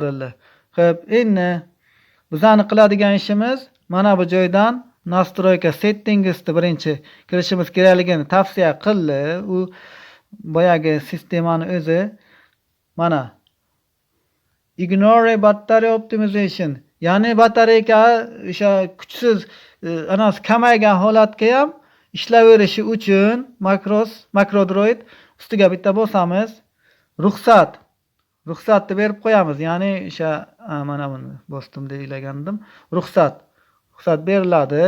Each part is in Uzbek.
Berildi. Xo'p, endi bizani qiladigan ishimiz mana bu joydan настройка settingsni birinchi kirishimiz kerakligini tavsiya qildi. U boyagi sistemani o'zi mana ignore battery optimization, ya'ni batareyka o'sha kuchsiz anasi kamaygan holatga ham ishlayverishi uchun MacroDroid ustiga bitta bosamiz. Ruxsatni berib qo'yamiz. Ya'ni o'sha mana buni bosdim deyilagandim. Ruxsat beriladi.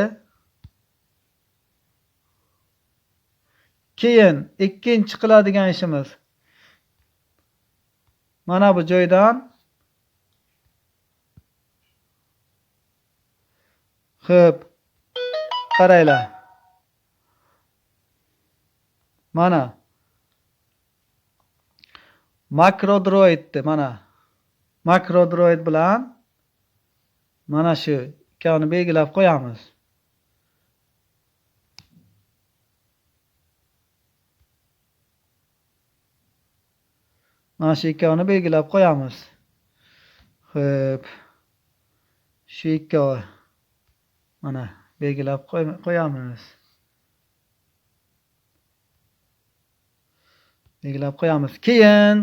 Keyin ikkinchi qiladigan ishimiz mana bu joydan xo'p, qaranglar. Mana MacroDroidni mana MacroDroid bilan mana shu ikkovini belgilab qo'yamiz. Mana shu ikkovini belgilab qo'yamiz. Xo'p. Shu ikkovi mana belgilab qo'yamiz. Belgilab qo'yamiz. Keyin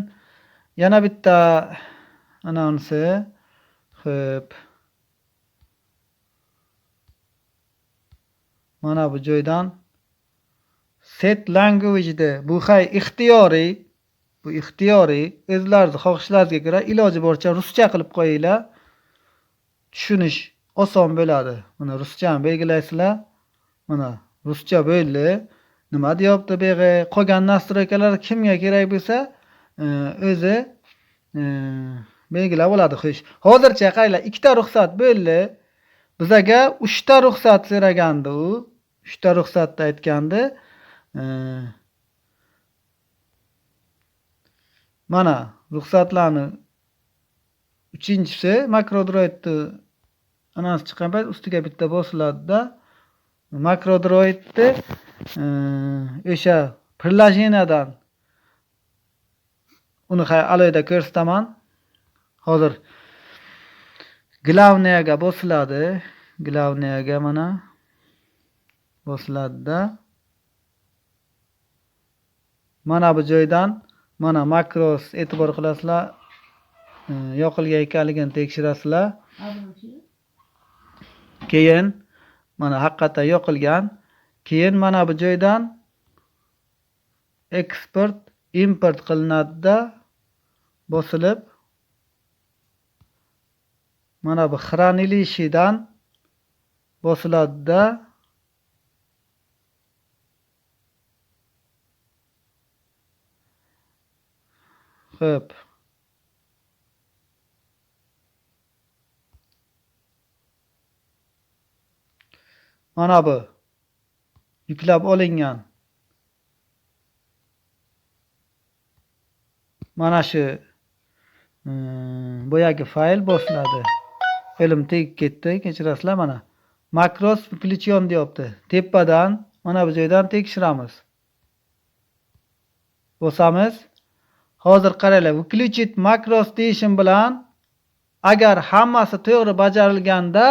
yana bitta anonsi. Xo'p. Mana bu joydan set language'da bu hay ixtiyoriy, bu ixtiyoriy, o'zlaringiz xohishlaringizga ko'ra iloji boricha ruscha qilib qo'yinglar. Tushunish oson bo'ladi. Mana ruschani belgilaysizlar. Mana ruscha bo'ldi. Nima deyapti bu yerga? Qolgan nastroykalar kimga kerak bo'lsa, o'zi belgilab oladi. Xo'sh, hozircha qaranglar, ikkita ruxsat bo'ldi. Bizaga 3 ta ruxsat so'ragandi u. 3 ta ruxsatni aytgandi. Mana ruxsatlarni 3-inchisi MacroDroidni anasi chiqqan payt ustiga bitta bosiladida MacroDroidni o'sha приложениyadan uni alohida ko'rsataman. Hozir главныйga bosiladi. Главныйga mana bosiladida mana bu joydan mana makros e'tibor qilasizlar, yoqilgan ekanligini tekshirasizlar. Keyin mana haqiqatan yoqilgan. Keyin mana bu joydan eksport import qilinadida bosilib mana bu xranilishidan bosiladida xo'p. Mana bu yuklab olingan mana shu boyagi fayl bosiladi. Qo'lim tegib ketdi, kechirasizlar. Mana makros включен deyapti. Tepadan mana bu joydan tekshiramiz. Bosamiz. Hozir qaranglar, включить makros deyishim bilan agar hammasi to'g'ri bajarilganda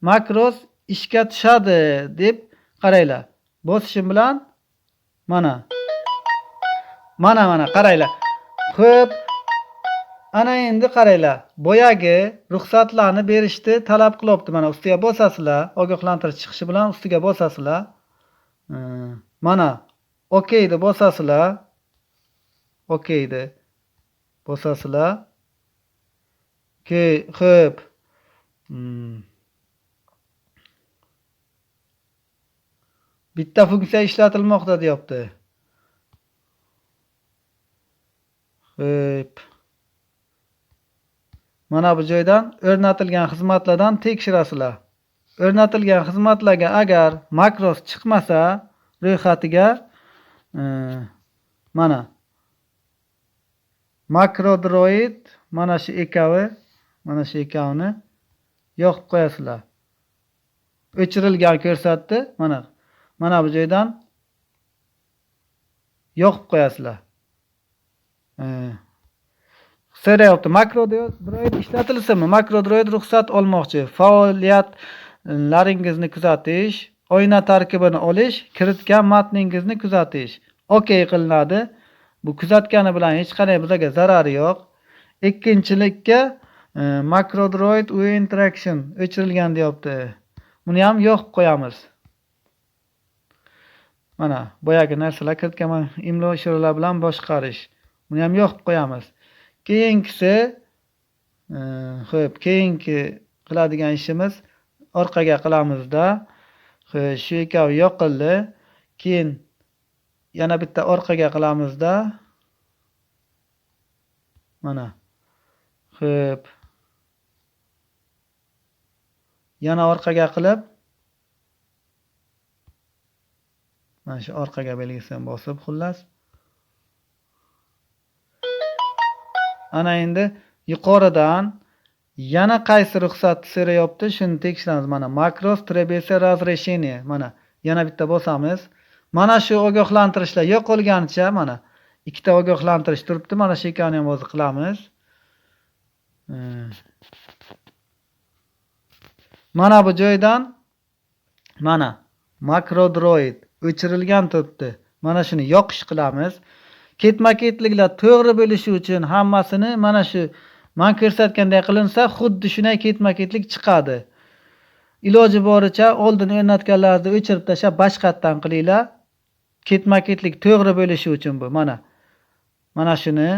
makros ishga tushadi deb qaranglar. Bosishim bilan mana. Mana mana qaranglar. Xo'p. Ana endi qaranglar. Boyagi ruxsatlarni berishni talab qilyapti. Mana ustiga bosasizlar, ogohlantirish chiqishi bilan ustiga bosasizlar. Mana OK deb bosasizlar. OK deb bosasizlar. Xo'p. Bitta funksiya ishlatilmoqda deyapti. Xo'p. Mana bu joydan o'rnatilgan xizmatlardan tekshirasizlar. O'rnatilgan xizmatlarga agar makros chiqmasa ro'yxatiga mana MacroDroid mana shu ikkovi, mana shu ikkovini yoqib qo'yasizlar. O'chirilgan ko'rsatdi. Mana mana bu joydan yoqib qo'yasizlar. So'rayapti. MacroDroid ishlatilsinmi? MacroDroid ruxsat olmoqchi. Faoliyatlaringizni kuzatish, oyna tarkibini olish, kiritgan matningizni kuzatish. OK qilinadi. Bu kuzatgani bilan hech qanday bizga zarari yo'q. Ikkinchilikka MacroDroid UI Interaction o'chirilgan deyapti. Buni ham yo'q qo'yamiz. Mana boyagi narsalar kiritgan imlo ishoralar bilan boshqarish. Buni ham yo'q qo'yamiz. Keyingisi, xo'p, keyingi qiladigan ishimiz orqaga qilamizda. Xo'p, shu ikkovi yoqildi. Keyin yana bitta orqaga qilamizda. Mana. Xo'p. Yana orqaga qilib mana shu orqaga belgisini bosib xullas. Ana endi yuqoridan yana qaysi ruxsat so'rayapti, shuni tekshiramiz. Mana makros требуется разрешение. Mana yana bitta bosamiz. Mana shu ogohlantirishlar yo'qolganicha mana ikkita ogohlantirish turibdi. Mana shu ikkovini ham hozir qilamiz. Mana bu joydan mana MacroDroid o'chirilgan turibdi. Mana shuni yoqish qilamiz. Ketma-ketliklar to'g'ri bo'lishi uchun hammasini mana shu men ko'rsatganday qilinsa, xuddi shunday ketma-ketlik chiqadi. Iloji boricha oldin o'rnatganlarni o'chirib tashlab boshqatdan qilinglar. Ketma-ketlik to'g'ri bo'lishi uchun bu. Mana mana shuni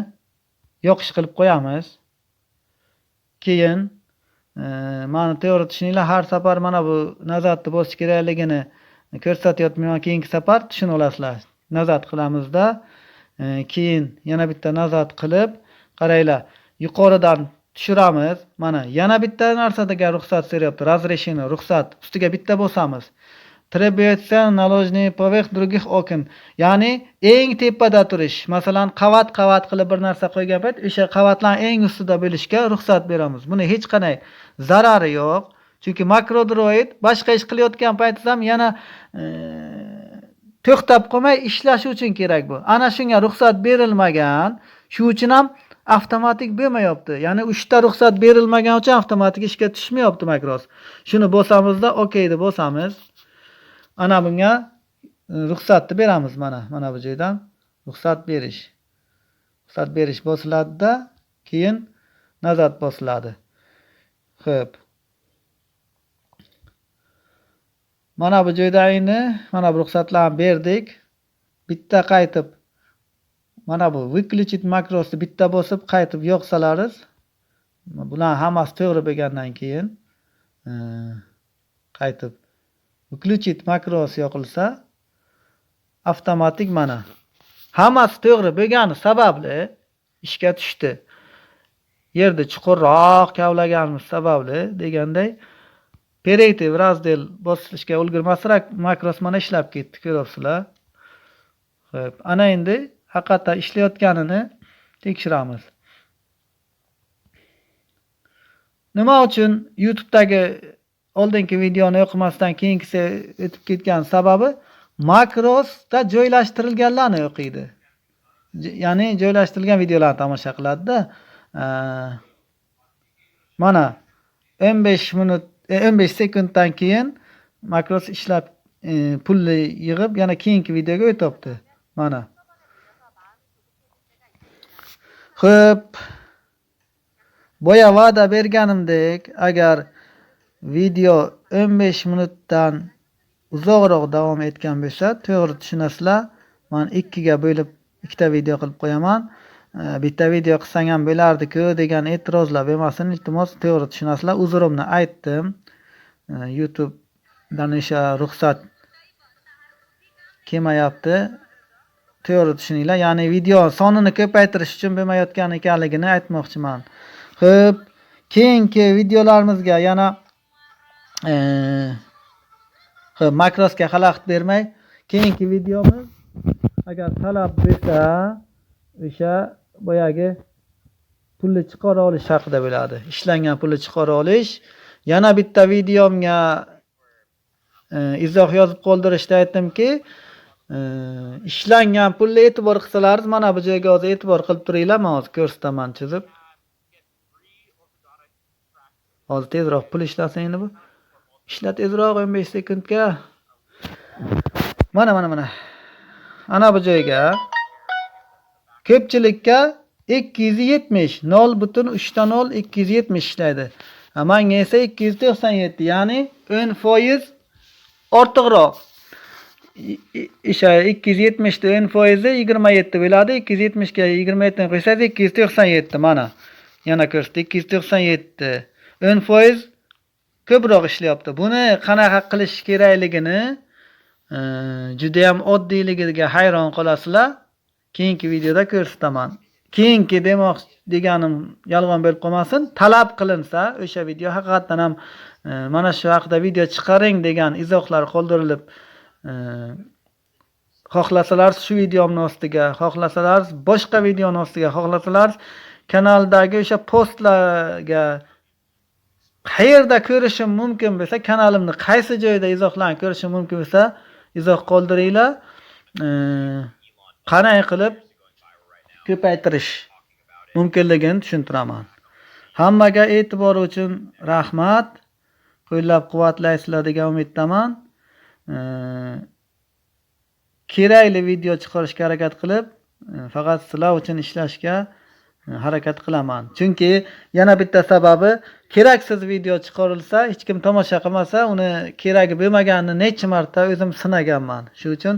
yoqish qilib qo'yamiz. Keyin meni to'g'ri tushuninglar, har safar mana bu nazatni bosish kerakligini ko'rsatyapman, keyingi safar tushunib olasizlar. Nazat qilamizda, keyin yana bitta nazat qilib, qaranglar, yuqoridan tushiramiz. Mana yana bitta narsaga ruxsat so'rayapti. Разрешение, ruxsat. Ustiga bitta bosamiz. Требуется наложенный поверх других окон. Ya'ni eng tepada turish. Masalan, qavat-qavat qilib bir narsa qo'ygan payt, o'sha qavatlarning eng ustida bo'lishga ruxsat beramiz. Buni hech qanday zarari yo'q. Chunki MacroDroid boshqa ish qilayotgan paytingiz ham yana to'xtab qolmay ishlashi uchun kerak bu. Ana shunga ruxsat berilmagan. Shu uchun ham avtomatik bo'lmayapti. Ya'ni 3 ta ruxsat berilmagan uchun avtomatik ishga tushmayapti makros. Shuni bosamizda OK deb bosamiz. Ana bunga ruxsatni beramiz mana. Mana bu joydan ruxsat berish. Ruxsat berish bosiladi-da, keyin nazat bosiladi. Xo'p. Mana bu joyda endi mana bu ruxsatlarni berdik. Bitta qaytib mana bu выключить makrosni bitta bosib qaytib yoqsalariz, bular hammasi to'g'ri bo'lgandan keyin qaytib выключить makros yoqilsa avtomatik mana hammasi to'g'ri bo'lgani sababli ishga tushdi. Yerda chuqurroq kavlaganimiz sababli deganday перейти в раздел bosishga ulgurmasroq makros mana ishlab ketdi, ko'ryapsizlar. Xo'p, ana endi haqiqatdan ishlayotganini tekshiramiz. Nima uchun YouTube'dagi oldingi videoni o'qimasdan keyingisi o'tib ketgan sababi makrosda joylashtirilganlarni o'qiydi. Ya'ni joylashtirilgan videolarni tomosha qiladi-da. Mana 15 minut 15 sekunddan keyin makros ishlab pulni yig'ib yana keyingi videoga o'tyapti. Mana. Xo'p. Boya va'da berganimdek, agar video 15 minutdan uzoqroq davom etgan bo'lsa, to'g'ri tushunasizlar. Men 2 ga bo'lib ikkita video qilib qo'yaman. Bitta video qilsang ham bo'lardi-ku degan e'tirozlar bo'lmasin, iltimos, to'g'ri tushunasizlar. Uzrimni aytdim. YouTubedan o'sha ruxsat kelmayapti. To'g'ri tushuninglar. Ya'ni video sonini ko'paytirish uchun bo'lmayotgan ekanligini aytmoqchiman. Xo'p, keyingi videolarimizga yana xo'p, makrosga xalaqit bermay, keyingi videomiz agar talab bo'lsa, o'sha boyagi pulni chiqara olish haqida bo'ladi. Ishlangan pulni chiqara olish. Yana bitta videomga izoh yozib qoldirishda aytdimki, ishlangan pulni e'tibor qilsalaringiz, mana bu joyga hozir e'tibor qilib turinglar, men hozir ko'rsataman chizib. Hozir tezroq pul ishlasin endi bu. Ishla tezroq 15 sekundga. Mana, mana, mana. Ana bu joyga ko'pchilikka 270 0,3 0 270 ishlaydi. Manga esa 297, ya'ni 10% ortiqroq. O'sha 270 ta 10% 27 bo'ladi. 270 ga 27 ni qo'ysangiz, 297, mana. Yana ko'rsatdi, 297. 10% ko'proq ishlayapti. Buni qanaqa qilish kerakligini, juda ham oddiyligiga hayron qolasizlar. Keyingi videoda ko'rsataman. Keyingi demoq deganim yolg'on bo'lib qolmasin. Talab qilinsa, o'sha video haqiqatdan ham mana shu haqida video chiqaring degan izohlar qoldirilib, xohlasalar shu videomni ostiga, xohlasalar boshqa videoni ostiga, xohlasalar kanaldagi o'sha postlarga, qayerda ko'rishim mumkin bo'lsa, kanalimni qaysi joyda izohlarni ko'rishim mumkin bo'lsa, izoh qoldiringlar. Qanday qilib ko'paytirish mumkinligini tushuntiraman. Hammaga e'tibor uchun rahmat. Qo'llab-quvvatlaysizlar degan umiddaman. Kerakli video chiqarishga harakat qilib, faqat sizlar uchun ishlashga harakat qilaman. Chunki yana bitta sababi, keraksiz video chiqarilsa, hech kim tomosha qilmasa, uni keragi bo'lmaganini necha marta o'zim sinaganman. Shu uchun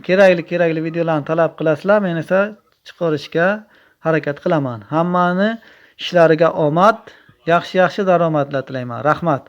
kerakli kerakli videolarni talab qilasizlar, men esa chiqarishga harakat qilaman. Hammani ishlariga omad, yaxshi yaxshi daromadlar tilayman. Rahmat.